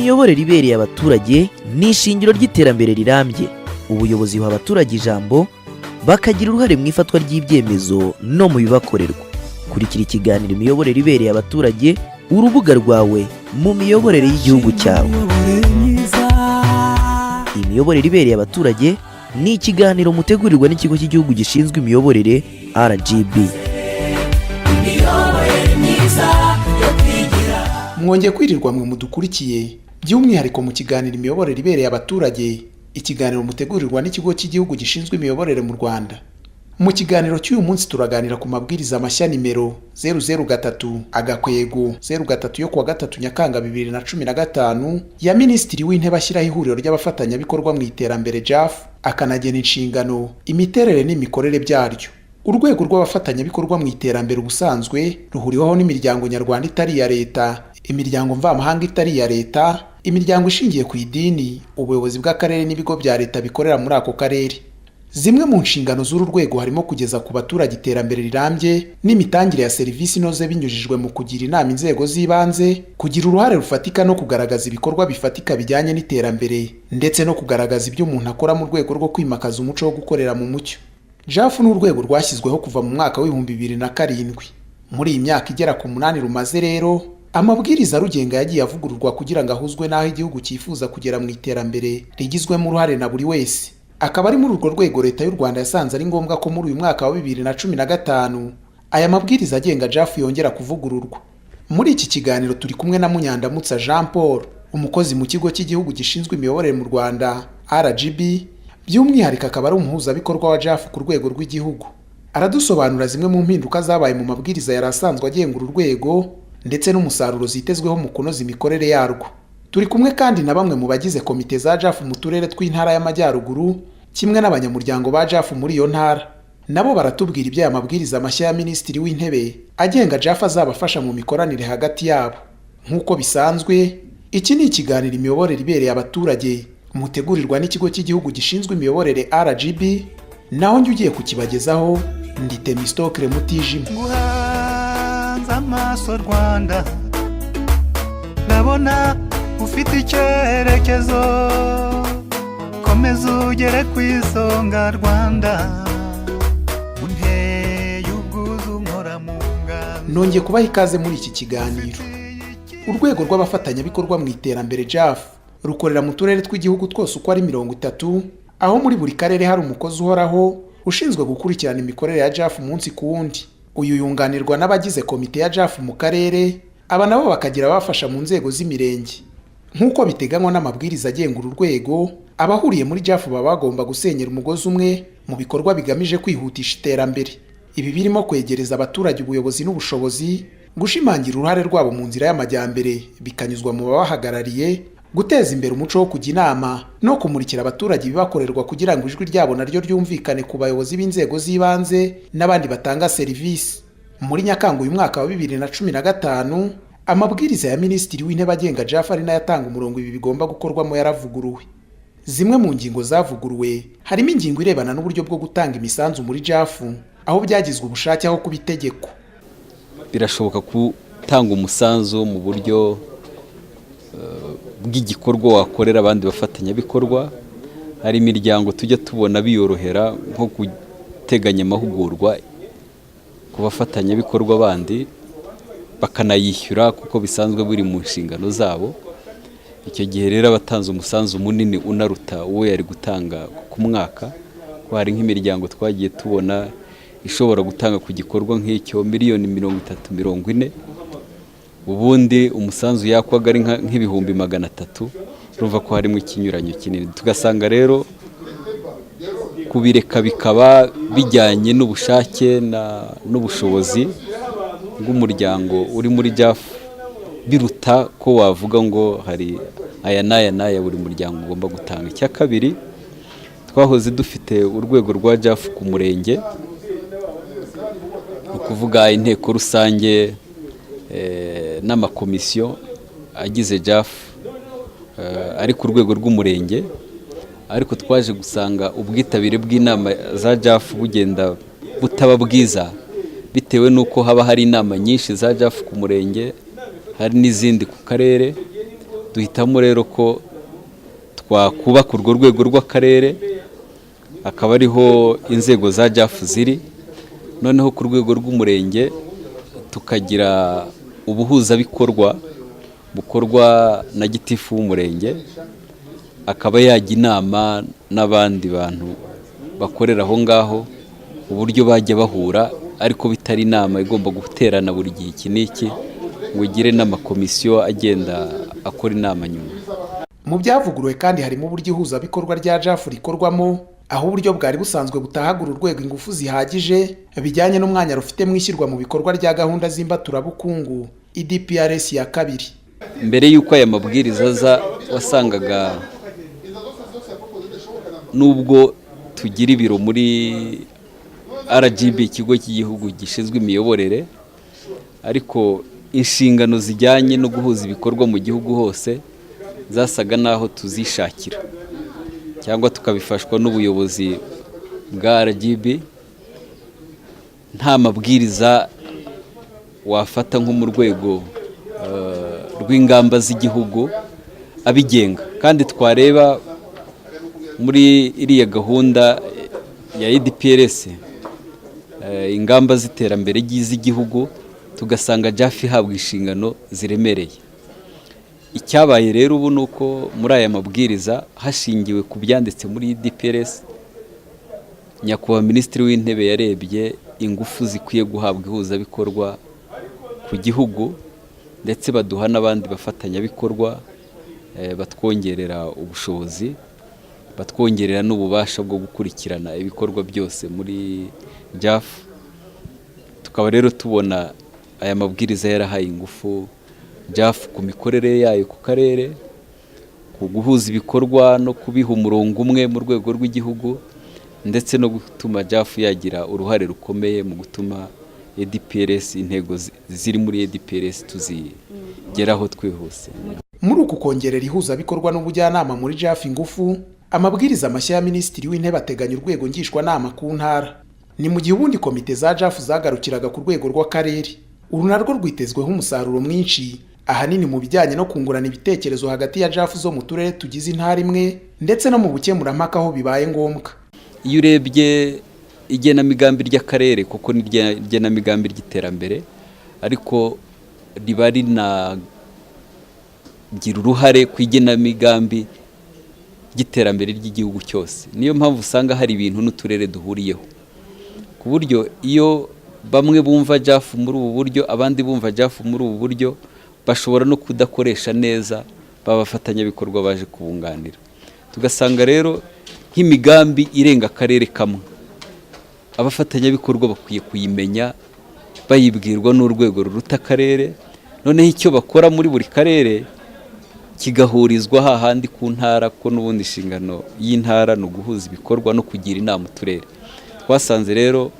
Imiyoborere ibereye abaturage ni ishingiro ry'iterambere rirambye. Ubuyobozi buha abaturage ijambo, bakagira uruhare mu ifatwa ry'ibyemezo no mu bibakorerwa. Kurikira ikiganiro Imiyoborere ibereye abaturage, urubuga rwawe mu miyoborere y'igihugu cyawe. Imiyoborere ibereye abaturage ni ikiganiro mutegurirwa n'Ikigo cy'Igihugu gishinzwe Imiyoborere, RGB. Imiyoborere myiza yo kwigira. Mwongeye kwirirwa mwe mudukurikiye, by'umwihariko mu kiganiro Imiyoborere ibereye abaturage, ikiganiro mutegurirwa n'Ikigo cy'Igihugu gishinzwe Imiyoborere mu Rwanda. Mu kiganiro cy'uyu munsi turaganira ku mabwiriza mashya nimero 003-03 yo kuwa 3 Nyakanga 2015 ya Minisitiri w'Intebe, ashyiraho Ihuriro ry'Abafatanyabikorwa mu Iterambere, JAF, akanagena inshingano, imiterere n'imikorere byaryo. Urwego rw'Abafatanyabikorwa mu Iterambere ubusanzwe ruhuriweho n'imiryango nyarwanda itari iya leta, imiryango mvamahanga itari iya leta, imiryango ishingiye ku idini, ubuyobozi bw'akarere n'ibigo bya leta bikorera muri ako karere. Zimwe mu nshingano z'uru rwego harimo kugeza ku baturage iterambere rirambye n'imitangire ya serivisi inoze binyujijwe mu kugira inama inzego z'ibanze, kugira uruhare rufatika no kugaragaza ibikorwa bifatika bijyanye n'iterambere, ndetse no kugaragaza ibyo umuntu akora mu rwego rwo kwimakaza umuco wo gukorera mu mucyo. JAF ni urwego rwashyizweho kuva mu mwaka wa 2007. Muri iyi myaka igera ku 8 rumaze rero, amabwiriza arugenga yagiye avugururwa kugira ngo ahuzwe n'aho igihugu cyifuza kugera mu iterambere rigizwemo uruhare na buri wese. Akaba ari muri urwo rwego Leta y'u Rwanda yasanze ari ngombwa ko muri uyu mwaka wa 2015 aya mabwiriza agenga JAF yongera kuvugururwa. Muri iki kiganiro turi kumwe na Munyandamutsa Jean Paul, umukozi mu Kigo cy'Igihugu gishinzwe Imiyoborere mu Rwanda, RGB, by'umwihariko akaba ari umuhuzabikorwa wa JAF ku rwego rw'igihugu. Aradusobanura zimwe mu mpinduka zabaye mu mabwiriza yari asanzwe agenga uru rwego ndetse n'umusaruro zitezweho mu kunoza imikorere yarwo. Turi kumwe kandi na bamwe mu bagize komite za JAF mu turere tw'Intara y'Amajyaruguru, kimwe n'abanyamuryango ba JAF muri iyo ntara. Nabo baratubwira ibyo aya mabwiriza mashya ya Minisitiri w'Intebe agenga JAF azabafasha mu mikoranire hagati yabo. Nk'uko bisanzwe, iki ni ikiganiro Imiyoborere ibereye abaturage, mutegurirwa n'Ikigo cy'Igihugu gishinzwe Imiyoborere, RGB, naho njye ugiye kukibagezaho ndi Temistokre Mutijima. Nguhanze amaso Rwanda, ndabona ufite icyerekezo. Komeza ugere ku isonga Rwanda, unteye ubwuzu, nkora mu nganzo. Nongeye kubaha ikaze muri iki kiganiro. Urwego rw'Abafatanyabikorwa mu Iterambere, JAF, rukorera mu turere tw'igihugu twose uko ari 30, aho muri buri karere hari umukozi uhoraho ushinzwe gukurikirana imikorere ya JAF umunsi ku wundi. Uyu yunganirwa n'abagize komite ya JAF mu karere, aba nabo bakagira ababafasha mu nzego z'imirenge. Nk'uko biteganywa n'amabwiriza agenga uru rwego, abahuriye muri JAF baba bagomba gusenyera umugozi umwe mu bikorwa bigamije kwihutisha iterambere. Ibi birimo kwegereza abaturage ubuyobozi n'ubushobozi, gushimangira uruhare rwabo mu nzira y'amajyambere bikanyuzwa mu babahagarariye, guteza imbere umuco wo kujya inama no kumurikira abaturage ibibakorerwa kugira ngo ijwi ryabo naryo ryumvikane ku bayobozi b'inzego z'ibanze n'abandi batanga serivisi. Muri Nyakanga uyu mwaka wa 2015, amabwiriza ya Minisitiri w'Intebe agenga JAF, ari nayo atanga umurongo ibi bigomba gukorwamo, yaravuguruwe. Zimwe mu ngingo zavuguruwe harimo ingingo irebana n'uburyo bwo gutanga imisanzu muri JAF, aho byagizwe ubushake aho kuba itegeko. Birashoboka gutanga umusanzu mu buryo bw'igikorwa wakorera abandi bafatanyabikorwa. Hari imiryango tujya tubona biyorohera, nko guteganya amahugurwa ku bafatanyabikorwa bandi, bakanayishyura kuko bisanzwe biri mu nshingano zabo. Icyo gihe rero abatanze umusanzu munini unaruta uwo yari gutanga ku mwaka, ko hari nk'imiryango twagiye tubona ishobora gutanga ku gikorwa nk'icyo miliyoni 30, 40, ubundi umusanzu yakwaga ari nk'ibihumbi 300. Urumva ko harimo ikinyuranyo kinini. Tugasanga rero kubireka bikaba bijyanye n'ubushake n'ubushobozi bw'umuryango uri muri JAF biruta ko wavuga ngo hari aya n'aya n'aya buri muryango ugomba gutanga. Icya kabiri, twahoze dufite urwego rwa JAF ku murenge, ni ukuvuga inteko rusange n'amakomisiyo agize JAF ari ku rwego rw'umurenge, ariko twaje gusanga ubwitabire bw'inama za JAF bugenda butaba bwiza, bitewe n'uko haba hari inama nyinshi za JAF ku murenge, hari n'izindi ku karere. Duhitamo rero ko twakubaka urwo rwego rw'akarere, akaba ariho inzego za JAF ziri, noneho ku rwego rw'umurenge tukagira ubuhuzabikorwa bukorwa na gitifu w'umurenge, akaba yajya inama n'abandi bantu bakorera aho ngaho uburyo bajya bahura, ariko bitari inama igomba guterana buri gihe iki n'iki, ngo igire n'amakomisiyo agenda akora inama nyuma. Mu byavuguruwe kandi harimo uburyo ihuzabikorwa rya JAF rikorwamo, aho uburyo bwari busanzwe butahagura urwego ingufu zihagije bijyanye n'umwanya rufite mu ishyirwa mu bikorwa rya gahunda z'imbaturabukungu EDPRS ya kabiri. Mbere y'uko aya mabwiriza aza, wasangaga nubwo tugira ibiro muri RGB, ikigo cy'igihugu gishinzwe imiyoborere, ariko inshingano zijyanye no guhuza ibikorwa mu gihugu hose zasaga n'aho tuzishakira cyangwa tukabifashwa n'ubuyobozi bwa RGB. Nta mabwiriza wafata nko mu rwego rw'ingamba z'igihugu abigenga. Kandi twareba muri iriya gahunda ya EDPRS, ingamba z'iterambere z'igihugu, tugasanga JAF ihabwa inshingano ziremereye. Icyabaye rero ubu ni uko muri aya mabwiriza, hashingiwe ku byanditse muri EDPRS, Nyakubahwa Minisitiri w'Intebe yarebye ingufu zikwiye guhabwa ihuzabikorwa ku gihugu, ndetse baduha n'abandi bafatanyabikorwa, batwongerera ubushobozi, batwongerera n'ububasha bwo gukurikirana ibikorwa byose muri JAF. Tukaba rero tubona aya mabwiriza yarahaye ingufu JAF ku mikorere yayo ku karere, ku guhuza ibikorwa no kubiha umurongo umwe mu rwego rw'igihugu, ndetse no gutuma JAF yagira uruhare rukomeye mu gutuma EDPRS, intego ziri muri EDPRS tuzigeraho twihuse. Muri uku kongerera ihuzabikorwa n'ubujyanama muri JAF ingufu, amabwiriza mashya ya Minisitiri w'Intebe ateganya urwego ngishwanama ku ntara. Ni mu gihe ubundi komite za JAF zagarukiraga ku rwego rw'akarere. Uru narwo rwitezweho umusaruro mwinshi, ahanini mu bijyanye no kungurana ibitekerezo hagati ya JAF zo mu turere tugize intara imwe, ndetse no mu bukemurampaka aho bibaye ngombwa. Iyo urebye igenamigambi ry'akarere, kuko ni igenamigambi ry'iterambere, ariko riba rinagira uruhare ku igenamigambi ry'iterambere ry'igihugu cyose. Niyo mpamvu usanga hari ibintu n'uturere duhuriyeho, ku buryo iyo bamwe bumva JAF muri ubu buryo, abandi bumva JAF muri ubu buryo, bashobora no kudakoresha neza babafatanyabikorwa baje kubunganira. Tugasanga rero nk'imigambi irenga akarere kamwe, abafatanyabikorwa bakwiye kuyimenya bayibwirwa n'urwego ruruta akarere, noneho icyo bakora muri buri karere kigahurizwa hahandi ku ntara, kuko n'ubundi inshingano y'intara ni uguhuza ibikorwa no kugira inama uturere. Twasanze rero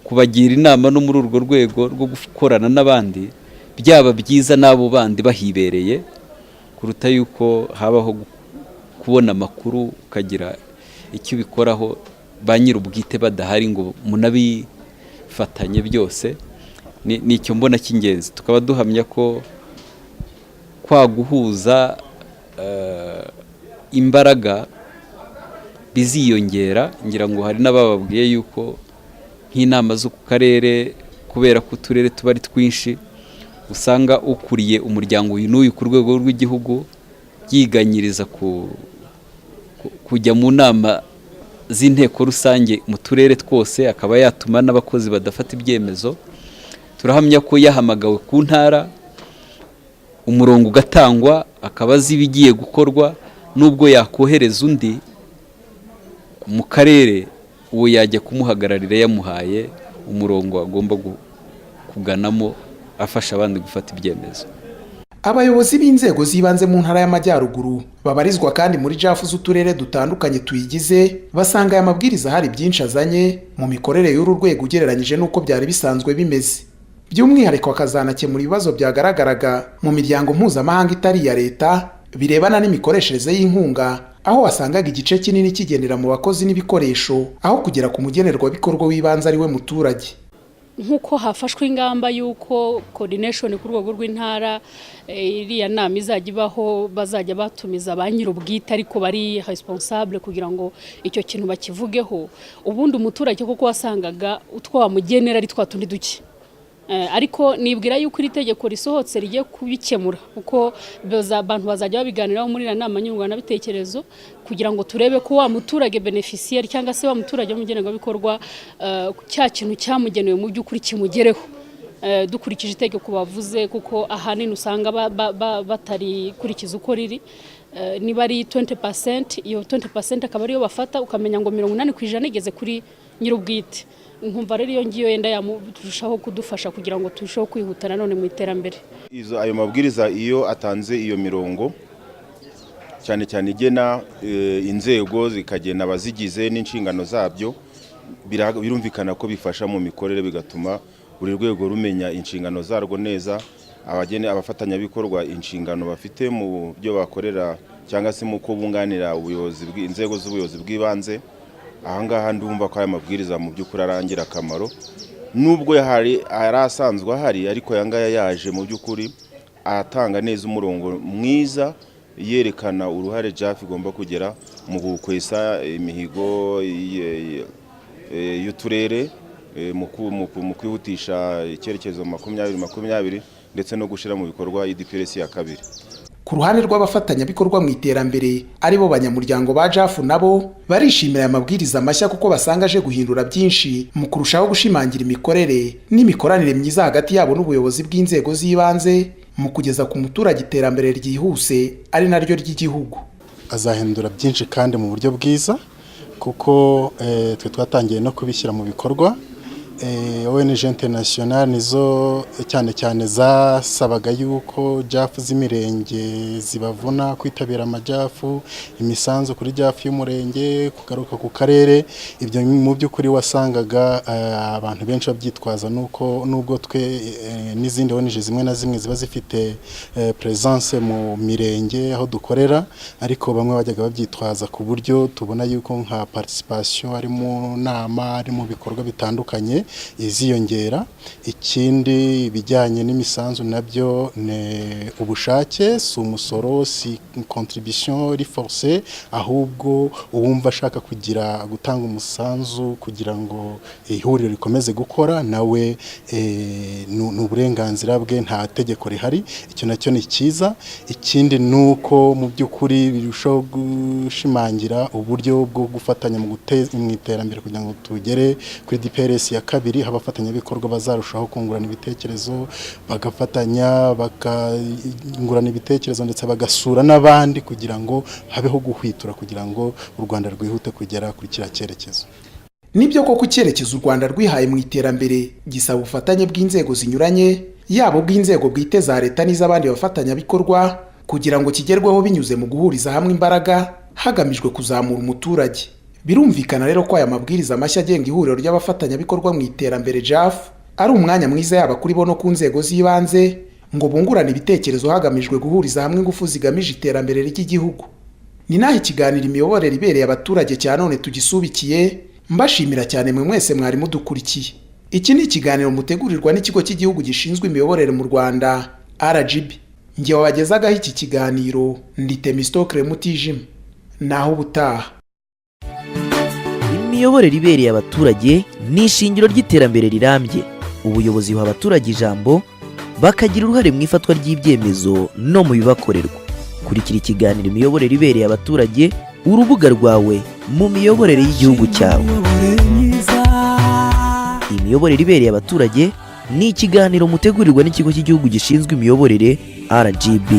kubagira inama no muri urwo rwego rwo gukorana n'abandi byaba byiza n'abo bandi bahibereye, kuruta yuko habaho kubona amakuru ukagira icyo ubikoraho ba nyir'ubwite badahari ngo munabifatanye byose. Ni icyo mbona cy'ingenzi. Tukaba duhamya ko kwa guhuza imbaraga biziyongera. Ngira ngo hari n'abababwiye yuko nk'inama zo ku karere, kubera ko uturere tuba ari twinshi, usanga ukuriye umuryango uyu n'uyu ku rwego rw'igihugu yiganyiriza kujya mu nama z'inteko rusange mu turere twose, akaba yatuma n'abakozi badafata ibyemezo. Turahamya ko yahamagawe ku ntara, umurongo ugatangwa, akaba azi ibigiye gukorwa, nubwo yakohereza undi mu karere, uwo yajya kumuhagararira yamuhaye umurongo agomba kuganamo afasha abandi gufata ibyemezo. Abayobozi b'inzego z'ibanze mu Ntara y'Amajyaruguru babarizwa kandi muri JAF z'uturere dutandukanye tuyigize, basanga aya mabwiriza hari byinshi azanye mu mikorere y'uru rwego ugereranyije n'uko byari bisanzwe bimeze, by'umwihariko akazanakemura ibibazo byagaragaraga mu miryango mpuzamahanga itari iya leta birebana n'imikoreshereze y'inkunga, aho wasangaga igice kinini kigendera mu bakozi n'ibikoresho aho kugera ku mugenerwabikorwa w'ibanze ari we muturage. Nk'uko hafashwe ingamba y'uko coordination ku rwego rw'intara, iriya nama izajya ibaho, bazajya batumiza ba nyir'ubwite ariko bari responsable kugira ngo icyo kintu bakivugeho. Ubundi umuturage kuko wasangaga utwo wamugenera ari twa tundi duke. Ariko nibwira yuko iri tegeko risohotse rigiye kubikemura, kuko abantu bazajya babiganiraho muri iriya nama nyunguranabitekerezo kugira ngo turebe ko wa muturage bénéficiaire cyangwa se wa muturage w'umugenerwabikorwa, cya kintu cyamugenewe mu by'ukuri kimugereho. Dukurikije itegeko bavuze, kuko ahanini usanga batarikurikiza uko riri. Niba ari 20%, iyo 20% akaba ariyo bafata, ukamenya ngo 80% igeze kuri nyir'ubwite. Nkumva rero iyo ngiyo yenda yamurushaho kudufasha kugira ngo turusheho kwihuta nanone mu iterambere. Izo ayo mabwiriza iyo atanze iyo mirongo, cyane cyane igena inzego, zikagena abazigize n'inshingano zabyo, birumvikana ko bifasha mu mikorere, bigatuma buri rwego rumenya inshingano zarwo neza, abagene abafatanyabikorwa inshingano bafite mu byo bakorera cyangwa se mu ko bunganira ubuyobozi, inzego z'ubuyobozi bw'ibanze. Ahangaha ndumva ko aya mabwiriza mu by'ukuri arangira akamaro, nubwo hari yari asanzwe ahari, ariko aya ngaya yaje mu by'ukuri atanga neza umurongo mwiza, yerekana uruhare JAF igomba kugera mu gukwesa imihigo y'uturere, mu kwihutisha icyerekezo 2020 ndetse no gushyira mu bikorwa EDPRS ya kabiri. Ku ruhande rw'abafatanyabikorwa mu iterambere, aribo banyamuryango ba JAF, nabo barishimira aya mabwiriza mashya kuko basanga aje guhindura byinshi mu kurushaho gushimangira imikorere n'imikoranire myiza hagati yabo n'ubuyobozi bw'inzego z'ibanze mu kugeza ku muturage iterambere ryihuse, ari naryo ry'igihugu. Azahindura byinshi kandi mu buryo bwiza, kuko twe twatangiye no kubishyira mu bikorwa. ONG International nizo cyane cyane zasabaga yuko JAF z'imirenge zibavuna kwitabira amaJAF, imisanzu kuri JAF y'umurenge kugaruka ku karere. Ibyo mu by'ukuri wasangaga abantu benshi babyitwaza, nuko nubwo twe n'izindi ONG zimwe na zimwe ziba zifite presence mu mirenge aho dukorera, ariko bamwe bajyaga babyitwaza, ku buryo tubona yuko nka participation ari mu nama, ari mu bikorwa bitandukanye, iziyongera. Ikindi, ibijyanye n'imisanzu nabyo ni ubushake, si umusoro, si contribution iri forcée, ahubwo uwumva ashaka kugira gutanga umusanzu kugira ngo ihuriro rikomeze gukora nawe ni uburenganzira bwe, nta tegeko rihari. Icyo nacyo ni cyiza. Ikindi ni uko mu by'ukuri birushaho gushimangira uburyo bwo gufatanya mu iterambere kugira ngo tugere kuri DPRS ya kabiri, aho abafatanyabikorwa bazarushaho kungurana ibitekerezo, bagafatanya, bakungurana ibitekerezo, ndetse bagasura n'abandi kugira ngo habeho guhwitura, kugira ngo u Rwanda rwihute kugera kuri kiriya cyerekezo. Nibyo koko, icyerekezo u Rwanda rwihaye mu iterambere gisaba ubufatanye bw'inzego zinyuranye, yaba ubw'inzego bwite za leta n'iz'abandi bafatanyabikorwa, kugira ngo kigerweho binyuze mu guhuriza hamwe imbaraga hagamijwe kuzamura umuturage. Birumvikana rero ko aya mabwiriza mashya agenga ihuriro ry'abafatanyabikorwa mu iterambere JAF ari umwanya mwiza, yaba kuri bo no ku nzego z'ibanze, ngo bungurane ibitekerezo hagamijwe guhuriza hamwe ingufu zigamije iterambere ry'igihugu. Ni naho ikiganiro Imiyoborere ibereye abaturage cya none tugisubikiye, mbashimira cyane mwe mwese mwari mudukurikiye. Iki ni ikiganiro mutegurirwa n'Ikigo cy'Igihugu gishinzwe Imiyoborere mu Rwanda, RGB. Njye wabagezagaho iki kiganiro ndi Temistokre Mutijima. Naho ubutaha. Imiyoborere ibereye abaturage ni ishingiro ry'iterambere rirambye. Ubuyobozi buha abaturage ijambo, bakagira uruhare mu ifatwa ry'ibyemezo no mu bibakorerwa. Kurikira ikiganiro Imiyoborere ibereye abaturage, urubuga rwawe mu miyoborere y'igihugu cyawe. Imiyoborere ibereye abaturage ni ikiganiro mutegurirwa n'Ikigo cy'Igihugu gishinzwe Imiyoborere, RGB.